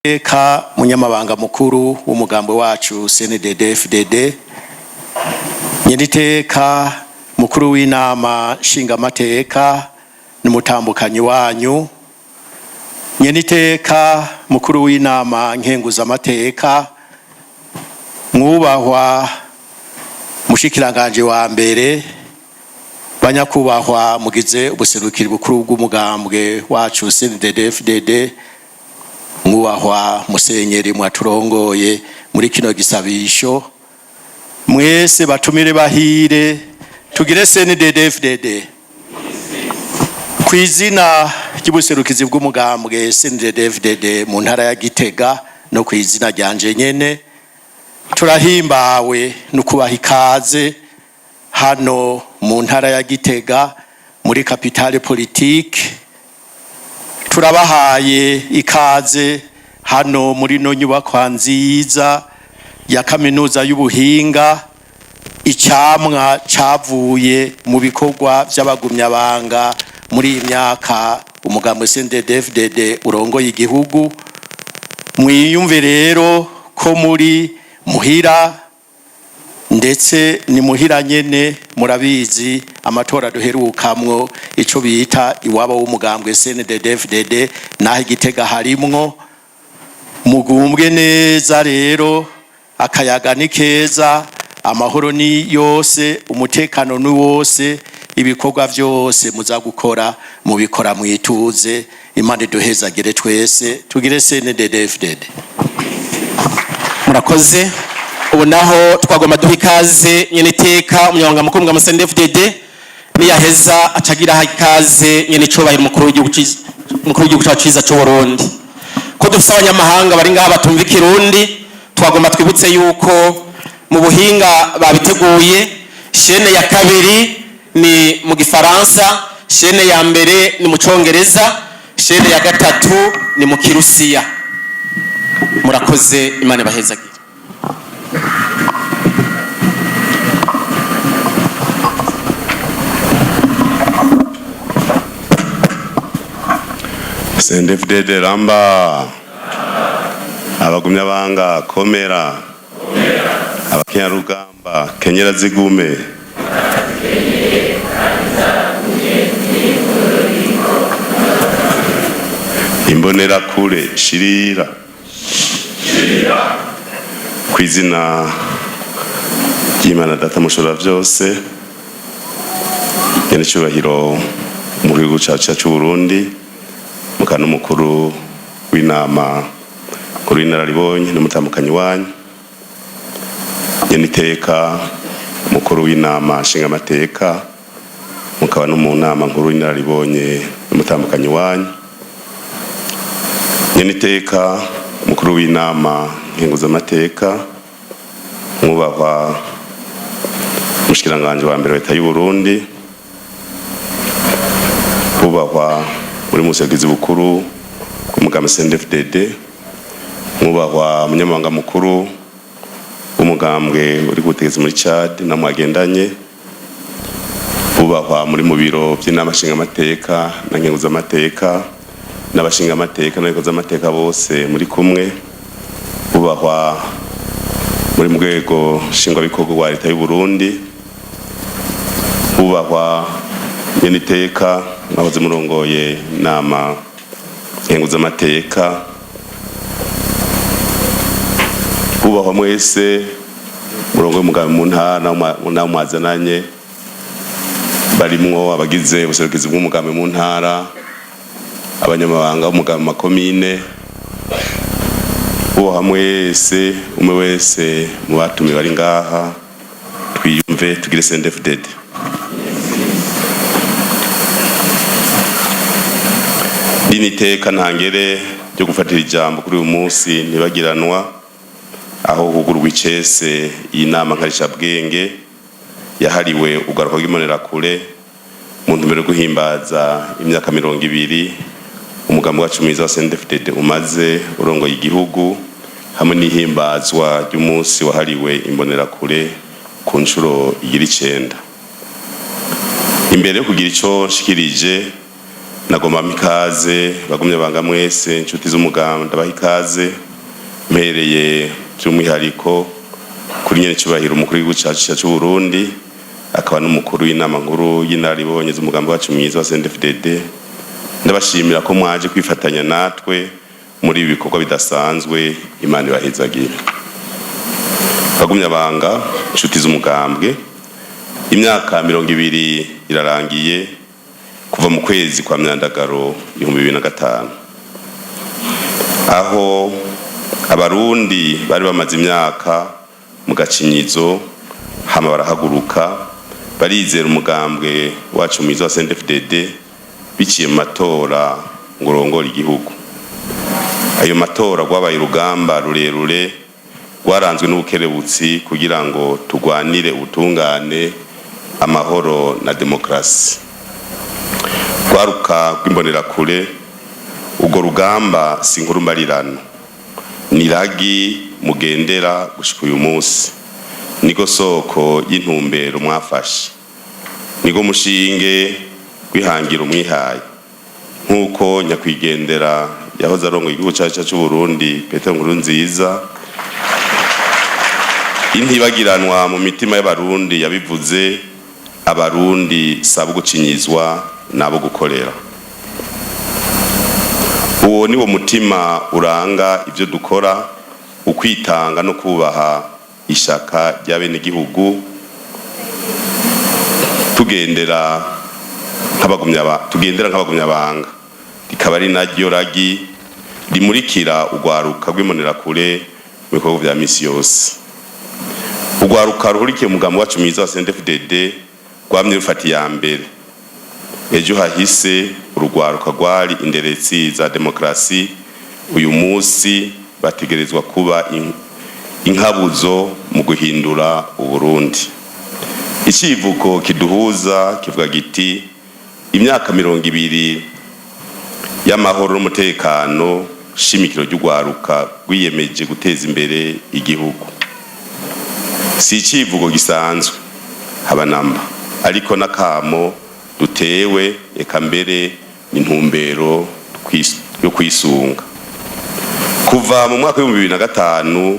Eka munyamabanga mukuru w'umugambo wacu CNDD FDD, nyeniteka mukuru w'inama nshingamateka n'umutambukanyi wanyu, nyeniteka mukuru w'inama nkenguzamateka, mwubahwa mushikiranganje wa mbere, banyakubahwa mugize ubuserukiri bukuru bw'umugambwe wacu CNDD FDD, mwubahwa musenyeri mwaturongoye muri kino gisabisho, mwese batumire bahire, tugire CNDD FDD. Ku izina ry'ubuserukizi bw'umugambwe CNDD FDD mu ntara ya Gitega no ku izina ryanje nyene, turahimbawe no kubaha ikaze hano mu ntara ya Gitega muri capitale politique. Turabahaye ikaze hano muri no nyubakwa nziza ya kaminuza y'ubuhinga, icamwa cavuye mu bikorwa vy'abagumyabanga muri iyi myaka umugambi CNDD-FDD urongoye igihugu. Mwiyumve rero ko muri muhira, ndetse ni muhira nyene. Murabizi amatora duherukamwo, ico bita iwabo w'umugambwe CNDD-FDD, naho Igitega harimwo. Mugumbwe neza rero, akayaga ni keza, amahoro ni yose, umutekano ni wose. Ibikorwa vyose muza gukora mubikora mwituze. Imana iduhezagire twese, tugire CNDD-FDD. Murakoze. Ubu naho twagomba duha ikaze nyene iteka umunyamabanga mukuru wa CNDD-FDD, niyaheza acagira ikaze nyene icubahiro umukuru w'igihugu cacu ciza c'u Burundi. Ko dufise abanyamahanga bari ngaha batumva ikirundi, twagomba twibutse yuko mu buhinga babiteguye: chaîne ya kabiri ni mu gifaransa, chaîne ya mbere ni mu congereza, chaîne ya gatatu ni mu kirusiya. Murakoze, Imana ibahezagire. CNDD-FDD ramba! Abagumyabanga komera! Abakenyarugamba kenyera zigume! Imbonerakure shirira! Ku izina ry'Imana Data mushobora byose, nyene icyubahiro mu gihugu cacu c'u Burundi, mukana n'umukuru w'inama nkuru y'inararibonye n'umutambukanyi wanyu, nyene iteka umukuru w'inama nshingamateka, mukaba no mu nama nkuru y'inararibonye n'umutambukanyi wanyu, nyene iteka umukuru w'inama nkenguzamateka, mwubahwa umushikiranganji wa mbere wa leta y'u Burundi, bubahwa muri musegizi bukuru bw'umugambi CNDD-FDD, mwubahwa umunyamabanga mukuru w'umugambwe uri ku butegetsi muri Chad na mwagendanye, bubahwa muri mu biro by'inama nshingamateka na nkenguzamateka n'abashingamateka n'abakozamateka bose muri kumwe, bubahwa muri mu rwego nshingwabikorwa rwa leta y'u Burundi, bubahwa nyene iteka mwahoze murongoye inama nkenguzamateka, bubahwa mwese murongoye umugambi mu ntara naho mwazananye, barimwo abagize ubuserukizi bw'umugambi mu ntara, abanyamabanga b'umugambi mu makomine, bubahwa mwese, umwe wese mu batumiwe bari ngaha, twiyumve tugire CNDD-FDD. Rino iteka ntangere ryo gufatira ijambo kuri uyu munsi ntibagiranwa, aho hugurwa icese iyi nama nkarishabwenge yahariwe ugaruka rw'imbonerakure mu ntumbero yo guhimbaza imyaka 20 umugambi wacu mwiza wa CNDD-FDD umaze urongoye igihugu, hamwe n'ihimbazwa ry'umunsi wahariwe imbonerakure ku nshuro igira 9. Imbere yo kugira ico nshikirije Nagomba mikaze bagumye banga mwese, inshuti z'umugambwe, ndabaha ikaze mpereye by'umwihariko kuri nyene cyubahiro umukuru w'igihugu cacu cy'u Burundi, akaba n'umukuru w'inama nkuru y'inararibonye z'umugambi wacu mwiza wa CNDD-FDD. Ndabashimira ko mwaje kwifatanya natwe muri ibi bikorwa bidasanzwe. Imana ibahezagire. Bagumya banga, inshuti z'umugambwe, imyaka 20 irarangiye kuva mu kwezi kwa Myandagaro 2005, aho Abarundi bari bamaze imyaka mu gacinyizo, hama barahaguruka barizera umugambwe wacu mwiza wa CNDD-FDD biciye mu matora ngo urongore igihugu. Ayo matora rwabaye urugamba rurerure rwaranzwe n'ubukerebutsi kugira ngo turwanire ubutungane, amahoro na demokarasi. Rwaruka rw'Imbonerakure, urwo rugamba si inkuru mbarirano, ni ragi mugendera gushika uyu munsi, niko soko y'intumbero mwafashe, niko mushinge kwihangira umwihaye, nk'uko nyakwigendera yahoze arongoye igihugu cyacu cy'u Burundi, Petero Nkurunziza, intibagiranwa mu mitima y'Abarundi, yabivuze: "Abarundi sabo gucinyizwa nabo gukorera." Uwo ni wo mutima uranga ibyo dukora, ukwitanga no kubaha ishaka ry'abenegihugu. Tugendera nk'abagumyabanga, rikaba ari naryo ragi rimurikira urwaruka rw'Imbonerakure mu bikorwa vya misi yose. Urwaruka ruhurikiye umugambi wacu mwiza wa CNDD-FDD rwamye rufata iya mbere. Ejo hahise urugwaruka rwari inderetsi za demokarasi, uyu munsi bategerezwa kuba inkabuzo mu guhindura Uburundi. Icivugo kiduhuza kivuga giti: "Imyaka 20 y'amahoro n'umutekano, shimikiro ry'urwaruka rwiyemeje guteza imbere igihugu." Si icivugo gisanzwe haba namba, ariko n'akamo dutewe, eka mbere n'intumbero yo kwisunga. Kuva mu mwaka w'2005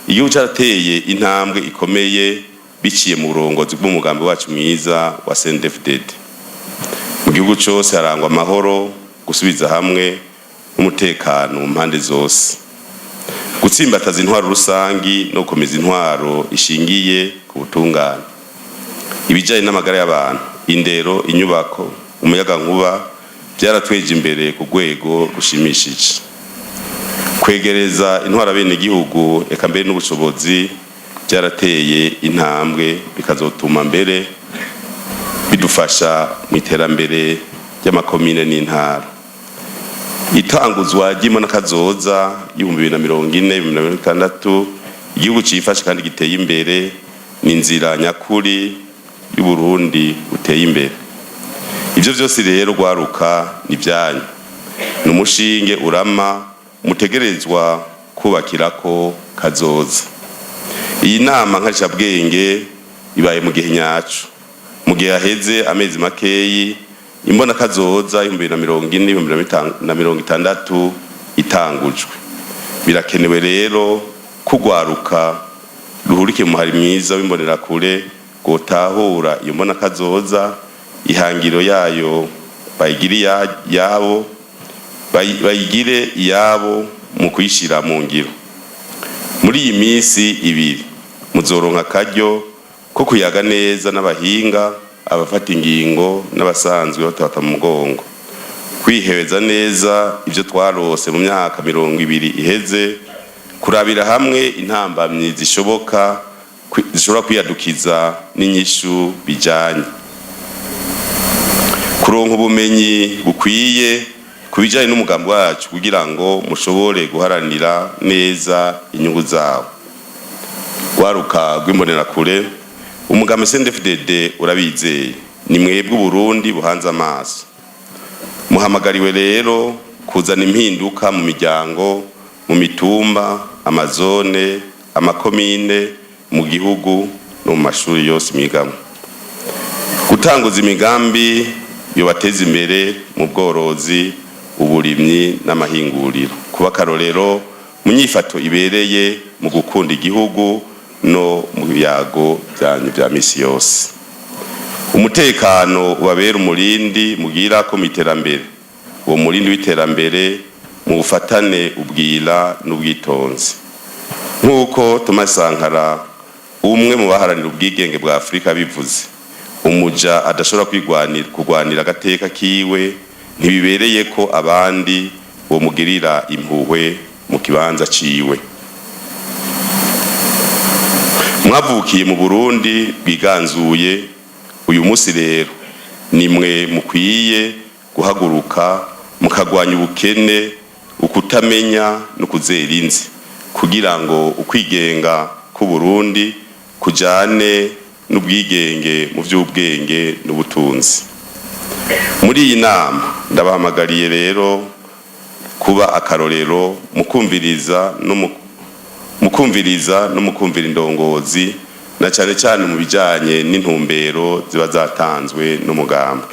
igihugu cyarateye intambwe ikomeye biciye mu burongozi bw'umugambi wacu mwiza wa CNDD-FDD. Mu gihugu cyose harangwa amahoro, gusubiza hamwe n'umutekano mu mpande zose, gutsimbataza intwaro rusangi no gukomeza intwaro ishingiye ku butungane. Ibijyanye n'amagara y'abantu, indero, inyubako, umuyagankuba byaratweje imbere ku rwego rushimishije. Kwegereza intwaro abenegihugu, eka mbere n'ubushobozi, byarateye intambwe, bikazotuma mbere bidufasha mu iterambere ry'amakomine n'intara. Itanguzwa ry'imbonakazoza y'2040, 2060, igihugu cifashe kandi giteye imbere, ni inzira nyakuri y'Uburundi buteye imbere. Ivyo vyose rero, rwaruka, ni vyanyu, ni umushinge urama mutegerezwa kubakirako kazoza. Iyi nama nkarishabwenge ibaye mu gihe nyaco, mu gihe haheze amezi makeyi imbona kazoza 2040, 2060 itangujwe. Birakenewe rero kugwaruka ruhurike mu muhari mwiza w'Imbonerakure gutahura iyo mbona kazoza, ihangiro yayo bayigire yabo, bayigire iyabo mu kuyishira mu ngiro. Muri iyi minsi 2 muzoronka akaryo ko kuyaga neza n'abahinga, abafata ingingo n'abasanzwe batabata mu mugongo, kwihebeza neza ibyo twarose mu myaka 20 iheze, kurabira hamwe intambamyi zishoboka zishobora kwiyadukiza n'inyishu bijanye, kuronka ubumenyi bukwiye ku bijanye n'umugambi wacu kugira ngo mushobore guharanira neza inyungu zawo. Rwaruka rw'Imbonerakure, umugambi CNDD-FDD urabizeye, ni mwebwe Uburundi buhanze amaso. Muhamagariwe rero kuzana impinduka mu miryango, mu mitumba, amazone, amakomine, mu gihugu no mu mashuri yose mwigamo, gutanguza imigambi. Yobateza imbere mu bworozi, uburimyi n'amahinguriro, kuba akarorero mu nyifato ibereye, mu gukunda igihugu no mu biyago byanyu bya misi yose. Umutekano ubabera umurindi mugira ko mu iterambere. Uwo murindi w'iterambere mu bufatane ubwira n'ubwitonzi, nk'uko Thomas Sankara, umwe mu baharanira ubwigenge bwa Afurika, bivuze: "Umuja adashobora kwigwanira, kurwanira agateka kiwe, ntibibereye ko abandi bomugirira impuhwe mu kibanza ciwe." Mwavukiye mu Burundi bwiganzuye. Uyu munsi rero nimwe mukwiye guhaguruka mukagwanya ubukene, ukutamenya no kuzera inzi, kugira ngo ukwigenga k'Uburundi kujane n'ubwigenge mu by'ubwenge n'ubutunzi. Muri iyi nama ndabahamagariye rero kuba akarorero mu kumviriza no mu kumvira indongozi, na cyane cyane mu bijanye n'intumbero ziba zatanzwe n'umugambwe.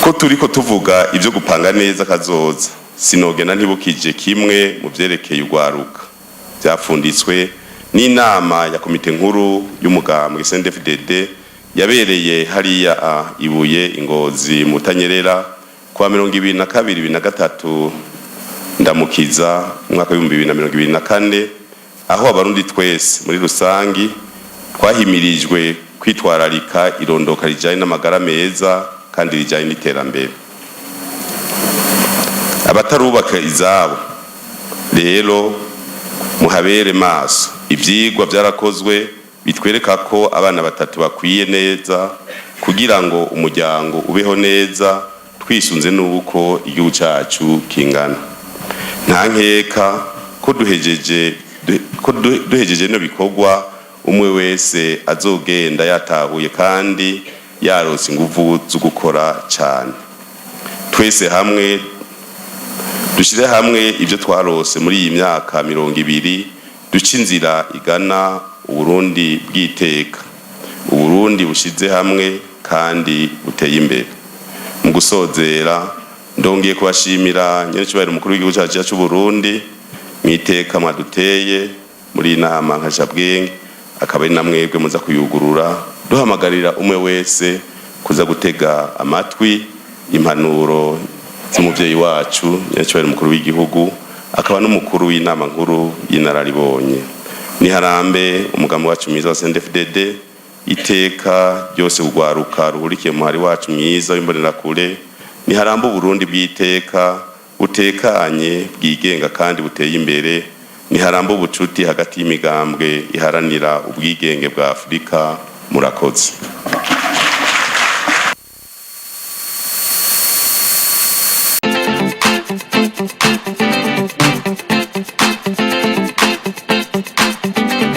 Ko turiko tuvuga ibyo gupanga neza kazoza, sinogena ntibukije kimwe mu vyerekeye urwaruka byapfunditswe n'inama ya komite nkuru y'umugambwe CNDD-FDD yabereye hariya Ibuye, Ingozi, mu Tanyerera, kuwa 22, 23 Ndamukiza umwaka w'2024, aho Abarundi twese muri rusangi twahimirijwe kwitwararika irondoka rijanye n'amagara meza kandi rijanye n'iterambere. Abatarubaka izabo rero muhabere maso. Ivyigwa byarakozwe bitwereka ko abana batatu bakwiye neza kugira ngo umuryango ubeho neza, twisunze n'uko igihugu cacu kingana. Nta nkeka ko duhejeje no bikorwa, umwe wese azogenda yatahuye kandi yarose inguvu zo gukora cyane. Twese hamwe dushire hamwe ibyo twarose muri iyi myaka 20, duce inzira igana Uburundi bw'iteka, Uburundi bushize hamwe kandi buteye imbere. Mu gusozera, ndongeye kubashimira, nyerecyubahiro umukuru w'igihugu cyacu cy'u Burundi, mu iteka mwaduteye muri iyi nama nkashabwenge, akaba ari namwebwe muza kuyugurura. Duhamagarira umwe wese kuza gutega amatwi impanuro z'umuvyeyi wacu, nyerecyubahiro umukuru w'igihugu, akaba n'umukuru w'inama nkuru y'inararibonye. Niharambe umugambi wacu mwiza wa CNDD-FDD iteka ryose, urwaruka ruhurikiye muhari wacu mwiza w'Imbonerakure. Niharambe Uburundi bw'iteka, butekanye, bwigenga kandi buteye imbere. Niharambe ubucuti hagati y'imigambwe iharanira ubwigenge bwa Afurika. Murakoze.